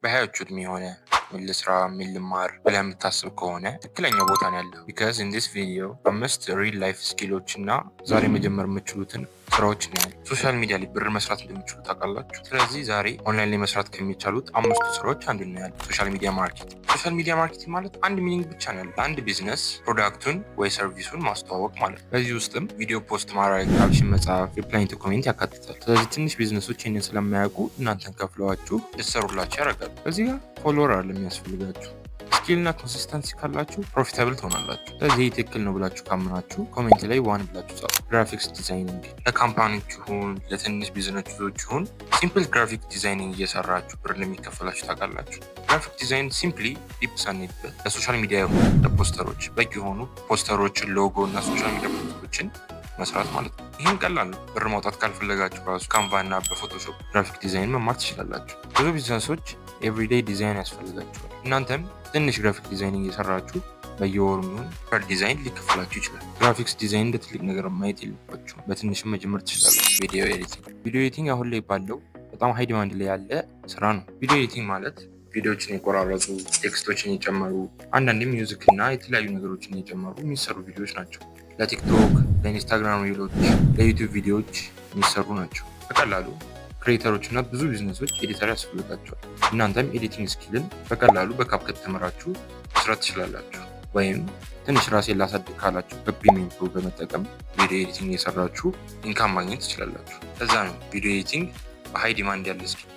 በሀያዎቹ ዕድሜ የሆነ ምን ልስራ፣ ምን ልማር ብለህ የምታስብ ከሆነ ትክክለኛው ቦታ ነው ያለው። Because in this video አምስት real life skill ኦች እና ዛሬ መጀመር የምችሉትን ስራዎች እናያለን። Social media ላይ ብር መስራት እንደምችሉ ታውቃላችሁ። ስለዚህ ዛሬ ኦንላይን ላይ መስራት ከሚቻሉት አምስቱ ስራዎች አንዱ እናያለን። Social media marketing። Social media marketing ማለት አንድ meaning ብቻ ነው ያለው። ለአንድ ቢዝነስ product ኡን ወይ service ኡን ማስተዋወቅ ማለት ነው። በዚህ ውስጥም ቪዲዮ post ማድረግ፣ caption መጻፍ፣ replying to comment ያካትታል። ስለዚህ ትንሽ ቢዝነሶች ይህንን ስለማያውቁ እናንተን ከፍለዋችሁ ልትሰሩላቸው ያደርጋሉ። በዚህ ጋር follower አለ የሚያስፈልጋችሁ፣ skill እና consistency ካላችሁ profitable ትሆናላችሁ። ስለዚህ ይህ ትክክል ነው ብላችሁ ካመናችሁ comment ላይ one ብላችሁ ጻፉ። Graphics designing ለ company ዎች ይሁን ለትንሽ ቢዝነሶች ይሁን simple graphic designing እየሰራችሁ ብር እንደሚከፈላችሁ ታውቃላችሁ። Graphic design simply deep ሳንሄድበት ለ social media የሆኑ ለፖስተሮች በቂ የሆኑ poster ኦችን፣ ሎጎ እና social media post ኦችን መስራት ማለት ነው። ይህም ቀላል ነው። ብር ማውጣት ካልፈለጋችሁ ራሱ Canva እና በ Photoshop graphic design መማር ትችላላችሁ። ብዙ business ኦች everyday design ያስፈልጋቸዋል። እናንተም ትንሽ graphic designing እየሰራችሁ በየወሩ የሚሆን per design ሊከፈላችሁ ይችላል። Graphics design እንደ ትልቅ ነገር ማየት የለባችሁ። በትንሽም መጀመር ትችላላችሁ። Video editing። Video editing አሁን ላይ ባለው በጣም high demand ላይ ያለ ስራ ነው። Video editing ማለት ቪዲዮዎችን የቆራረጡ፣ text ኦችን የጨመሩ፣ አንዳንዴ music እና የተለያዩ ነገሮችን የጨመሩ የሚሰሩ ቪዲዮዎች ናቸው። ለ TikTok፣ ለ Instagram reel ኦች፣ ለ YouTube ቪዲዮዎች የሚሰሩ ናቸው። በቀላሉ creator ኦች እና ብዙ business ኦች editor ያስፈልጋቸዋል። እናንተም editing skill ን በቀላሉ በ CapCut ተምራችሁ መስራት ትችላላችሁ። ወይም ትንሽ ራሴን ላሳድግ ካላችሁ በ Premiere Pro በመጠቀም video editing እየሰራችሁ income ማግኘት ትችላላችሁ። ለዛ ነው video editing በ high demand ያለ skill።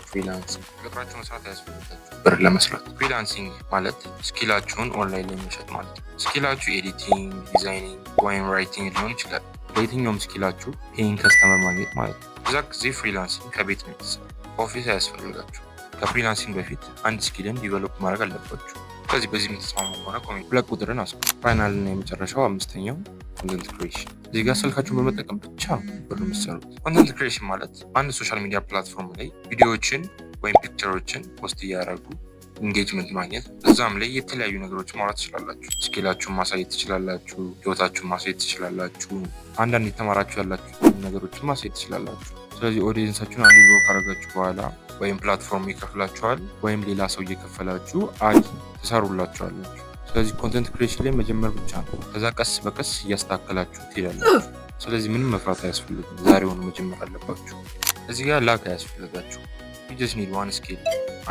Freelancing፣ ተቀጥራችሁ መስራት አያስፈልጋችሁ ብር ለመስራት። Freelancing ማለት skill ኣችሁን ኦንላይን ላይ መሸጥ ማለት ነው። Skill ኣችሁ editing፣ designing ወይም writing ሊሆን ይችላል። በየትኛውም skill ኣችሁ paying customer ማግኘት ማለት ነው። በዛ ጊዜ freelancing ከቤት ነው የተሰራ፣ office አያስፈልጋችሁ። ከ freelancing በፊት አንድ skill ን develop ማድረግ አለባችሁ። ስለዚህ በዚህ የምትስማሙ ከሆነ comment 2 ቁጥርን አስቀምጡ። Final እና የመጨረሻው አምስተኛው content creation። እዚህ ጋር ስልካችሁን በመጠቀም ብቻ ነው ብር የምትሰሩት። Content creation ማለት አንድ social media platform ላይ ቪዲዮዎችን ወይም picture ኦችን post እያደረጉ engagement ማግኘት። እዛም ላይ የተለያዩ ነገሮችን ማውራት ትችላላችሁ። Skill ኣችሁን ማሳየት ትችላላችሁ። ህይወታችሁን ማሳየት ትችላላችሁ። አንዳንድ የተማራችሁ ያላችሁ ነገሮችን ማሳየት ትችላላችሁ። ስለዚህ audience ኣችሁን አንድ grow ካደረጋችሁ በኋላ ወይም platform ይከፍላችኋል ወይም ሌላ ሰው እየከፈላችሁ ad ትሰሩላችኋላችሁ። ስለዚህ content creation ላይ መጀመር ብቻ ነው። ከዛ ቀስ በቀስ እያስተካከላችሁ ትሄዳላችሁ። ስለዚህ ምንም መፍራት አያስፈልግም። ዛሬውኑ መጀመር አለባችሁ። እዚህ ጋር luck አያስፈልጋችሁ። Just need one skill።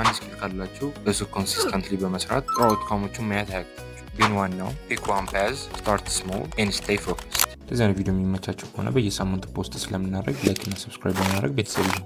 አንድ skill ካላችሁ በሱ consistently በመስራት ጥሩ outcome ኦችን ማየት አያቅታችሁ። ግን ዋናው pick one path፣ start small and stay focused። እንደዚህ አይነት ቪዲዮ የሚመቻችሁ ከሆነ በየሳምንቱ post ስለምናደርግ like እና subscribe በማድረግ ቤተሰብ ይሁኑ።